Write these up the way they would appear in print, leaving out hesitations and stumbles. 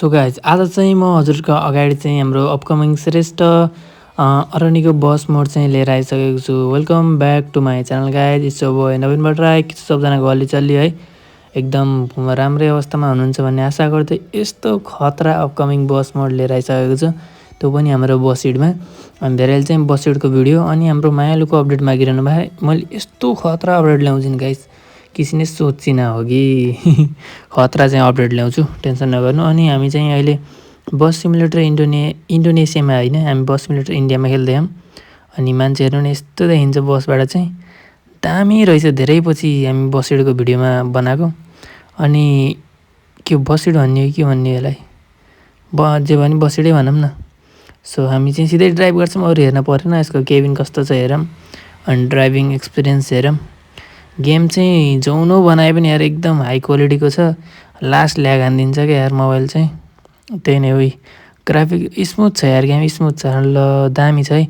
So guys आज चाहिँ म हजुरको अगाडि चाहिँ हाम्रो अपकमिङ श्रेष्ठ अरनिको बस मोड चाहिँ लिएर आइसकेको छु। Welcome back to my channel guys, it's your boy Naveen Bhattarai. के सबजनाको हल्ली है, एकदम राम्रै अवस्थामा हुनुहुन्छ भन्ने आशा गर्दै यस्तो खतरा अपकमिङ बस मोड लिएर आइसकेको छु, त्यो पनि हाम्रो बसिडमा। अनि धेरैले चाहिँ बसिडको भिडियो अनि हाम्रो मायालुको अपडेट मागिरहनु भयो। मैले यस्तो खतरा अपडेट ल्याउँछु नि गाइज, किसी ने सोची नहोगी खतरा चाहिँ अपडेट ल्याउँछु, टेन्सन नगर्नु। अनि हामी चाहिँ अहिले बस सिमुलेटर इन्डोनेसियामा होइन, हामी बस सिमुलेटर इन्डियामा खेल्दैछौँ। अनि मान्छेहरू नै यस्तो देखिन्छ बसबाट चाहिँ, दामी रहेछ। धेरै पछि हामी बसिडको भिडियोमा बनाएको। अनि के बसिड भन्ने हो के भन्ने यसलाई, जे भने बसिडै भनौँ न। सो हामी चाहिँ सिधै ड्राइभ गर्छौँ, अरू हेर्न परेन। यसको केबिन कस्तो छ हेरौँ, अनि ड्राइभिङ एक्सपिरियन्स हेरौँ। गेम चाहिँ जौनो बनाए पनि यार एकदम हाई क्वालिटीको छ। लास्ट ल्याग हानिदिन्छ क्या यार मोबाइल चाहिँ, त्यही नै हो। ग्राफिक स्मुथ छ यार, गेम स्मुथ छ, ल दामी छ है।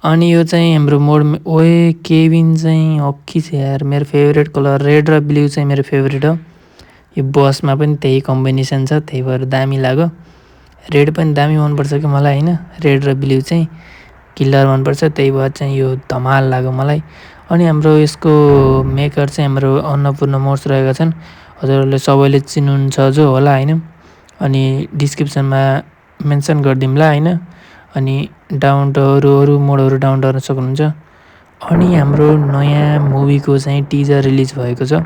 अनि यो चाहिँ हाम्रो मोड ओए केबिन चाहिँ अक्खी छ यार। मेरो फेभरेट कलर रेड र ब्लू चाहिँ मेरो फेभरेट हो। यो बसमा पनि त्यही कम्बिनेसन छ, त्यही भएर दामी लाग्यो। रेड पनि दामी मनपर्छ कि मलाई होइन, रेड र ब्लू चाहिँ किल्लर मनपर्छ, त्यही भएर चाहिँ यो धमाल लाग्यो मलाई। अनि हाम्रो यसको मेकर चाहिँ हाम्रो अन्नपूर्ण मोड्स रहेका छन्, हजुरहरूले सबैले चिन्नुहुन्छ जो होला होइन। अनि डिस्क्रिप्सनमा मेन्सन गरिदिउँला होइन। अनि अरू मोडहरू डाउनलोड गर्न सक्नुहुन्छ। अनि हाम्रो नयाँ मुभीको चाहिँ टिजर रिलिज भएको छ।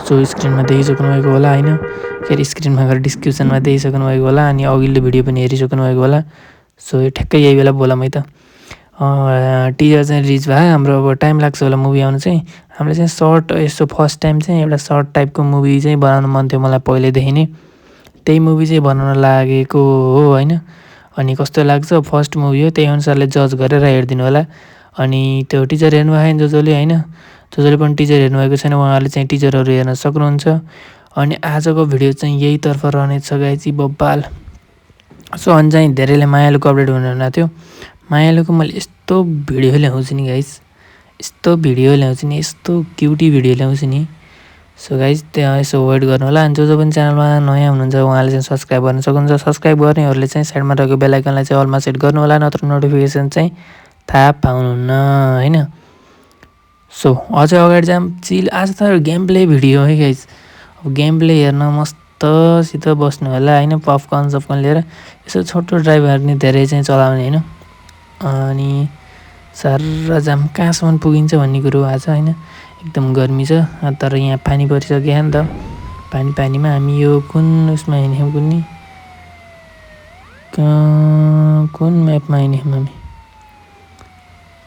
सो स्क्रिनमा देखिसक्नु भएको होला होइन, के अरे स्क्रिनमा गएर डिस्क्रिप्सनमा देखिसक्नु भएको होला। अनि अघिल्लो भिडियो पनि हेरिसक्नु भएको होला। सो यो ठ्याक्कै यही बेला बोलाऊँ है त, टिजर चाहिँ रिलिज भयो। हाम्रो अब टाइम लाग्छ होला मुभी आउनु चाहिँ। हामीले चाहिँ सर्ट, यसो फर्स्ट टाइम चाहिँ एउटा सर्ट टाइपको मुभी चाहिँ बनाउनु मन थियो मलाई पहिल्यैदेखि नै, त्यही मुभी चाहिँ बनाउन लागेको हो होइन। अनि कस्तो लाग्छ, फर्स्ट मुभी हो, त्यही अनुसारले जज गरेर हेरिदिनु होला। अनि त्यो टिजर हेर्नुभयो जसले होइन, जसले पनि टिजर हेर्नुभएको छैन उहाँहरूले चाहिँ टिजरहरू हेर्न सक्नुहुन्छ। अनि आजको भिडियो चाहिँ यहीतर्फ रहनेछ गाइज, बब्बाल। सो अनि चाहिँ धेरैले मायालुको अपडेट हुनुहुन्न थियो। मायालुको मैले यस्तो भिडियो ल्याउँछु नि गाइज, यस्तो भिडियो ल्याउँछु नि, यस्तो क्युटी भिडियो ल्याउँछु नि। सो गाइज त्यहाँ यसो वेट गर्नु होला। अनि जो पनि च्यानलमा नयाँ हुनुहुन्छ उहाँले चाहिँ सब्सक्राइब गर्न सक्नुहुन्छ। सब्सक्राइब गर्नेहरूले चाहिँ साइडमा रहेको बेल आइकनलाई चाहिँ अलमा सेट गर्नु होला, नत्र नोटिफिकेसन चाहिँ थाहा पाउनुहुन्न होइन। सो अझै अगाडि जाऊँ चिल। आज त गेम प्ले भिडियो है गाइज, अब गेम प्ले हेर्न मस्तसित बस्नु होला होइन, पपकर्न सपकर्न लिएर। यसो छोटो ड्राइभर नि धेरै चाहिँ चलाउने होइन। अनि सारा जाम कहाँसम्म पुगिन्छ भन्ने कुरो आज होइन। एकदम गर्मी छ, तर यहाँ पानी परिसक्यो नि त। पानीमा हामी यो कुन उसमा हिँड्यौँ, कुन म्यापमा हिँड्यौँ हामी,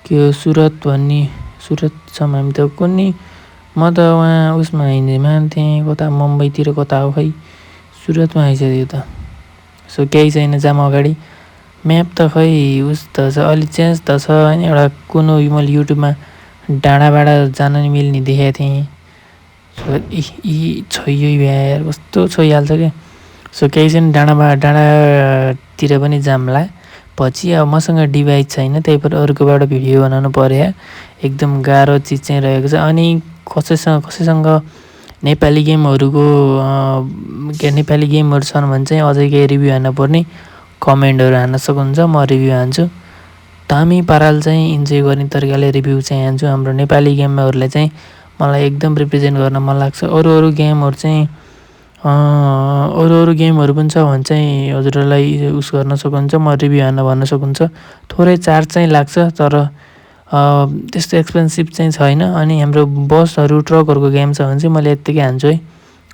के हो सुरत भन्ने, सुरतसम्म हामी त कुनै, म त उहाँ उसमा हिँड्दैमा थिएँ, कता मुम्बईतिर कता हो खै, सुरतमा आइसक्यो त। सो केही छैन, जाम अगाडि। म्याप त खै उस त छ, अलिक चेन्ज त छ होइन। एउटा कुन मैले युट्युबमा डाँडाबाट जान नि मिल्ने देखेको थिएँ। सो यी छोइयो यार, कस्तो छोइहाल्छ क्या। सो केही छैन, डाँडातिर पनि जाम्ला पछि। अब मसँग डिभाइस छैन, त्यही भएर अर्कोबाट भिडियो बनाउनु पर्यो। एकदम गाह्रो चिज चाहिँ रहेको छ। अनि कसैसँग नेपाली गेमहरूको नेपाली गेमहरू छन् भने चाहिँ अझै केही रिभ्यू हान्न पर्ने, कमेन्टहरू हान्न सक्नुहुन्छ, म रिभ्यू हान्छु। दामी पाराले चाहिँ इन्जोय गर्ने तरिकाले रिभ्यू चाहिँ हान्छु। हाम्रो नेपाली गेमहरूलाई चाहिँ मलाई एकदम रिप्रेजेन्ट गर्न मन लाग्छ। अरू गेमहरू चाहिँ अरू गेमहरू पनि छ भने चाहिँ हजुरहरूलाई उस गर्न सक्नुहुन्छ, म रिभ्यू हान्न भन्न सक्नुहुन्छ। थोरै चार्ज चाहिँ लाग्छ, तर त्यस्तो एक्सपेन्सिभ चाहिँ छैन। अनि हाम्रो बसहरू ट्रकहरूको गेम छ भने चाहिँ मैले यत्तिकै हान्छु है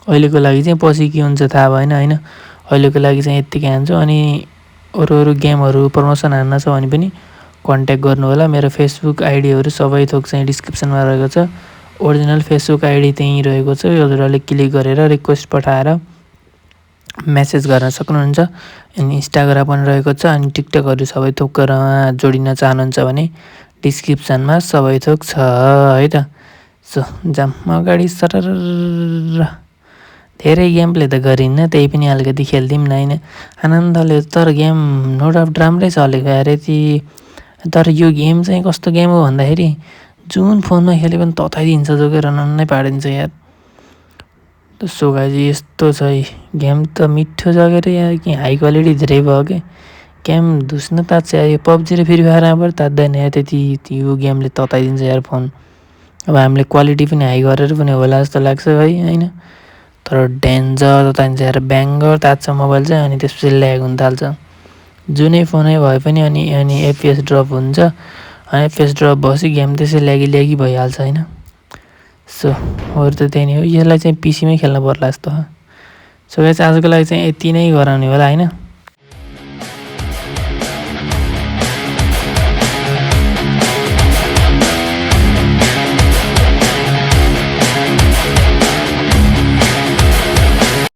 अहिलेको लागि चाहिँ। पछि के हुन्छ थाहा भएन होइन, अहिलेको लागि चाहिँ यत्तिकै हान्छु। अनि अरू गेमहरू प्रमोसन हान्न छ भने पनि कन्ट्याक्ट गर्नु होला। मेरो फेसबुक आइडीहरू सबै थोक चाहिँ डिस्क्रिप्सनमा रहेको छ। ओरिजिनल फेसबुक आइडी त्यहीँ रहेको छ, हजुरहरूले क्लिक गरेर रिक्वेस्ट पठाएर मेसेज गर्न सक्नुहुन्छ। अनि इन्स्टाग्राम पनि रहेको छ। अनि टिकटकहरू सबै थोकमा जोडिन चाहनुहुन्छ भने डिस्क्रिप्सनमा सबै थोक छ है त। सो जाम अगाडि सरर। धेरै गेम प्ले त गरिन्न, त्यही पनि अलिकति खेलिदिउँ न होइन, आनन्दले। तर गेम नो डाउट राम्रै चलेको यार यति। तर यो गेम चाहिँ कस्तो गेम हो भन्दाखेरि जुन फोनमा खेले पनि तताइदिन्छ, जोकेर नन्नै पाडिदिन्छ यार। सो गाइज यस्तो छ है गेम त मिठो छ के अरे यहाँ कि हाई क्वालिटी धेरै भयो कि गेम धुस्न तात्छ यार यो पब्जी र फ्री फायरमा पनि तात्दैन यार त्यति यो गेमले तताइदिन्छ यार फोन अब हामीले क्वालिटी पनि हाई गरेर पनि होला जस्तो लाग्छ है होइन तर डेन्जर तताइन्छ यार ब्याङ्गर तात्छ मोबाइल चाहिँ अनि त्यसपछि ल्याग हुन थाल्छ जुनै फोनै भए पनि अनि एफपिएस ड्रप हुन्छ अनि एफपिएस ड्रप भएपछि गेम त्यसै ल्यागी भइहाल्छ होइन सो अरू त त्यही नै हो यसलाई चाहिँ पिसीमै खेल्न पर्ला जस्तो सो गाइस आजको लागि चाहिँ यति नै गराउने होला होइन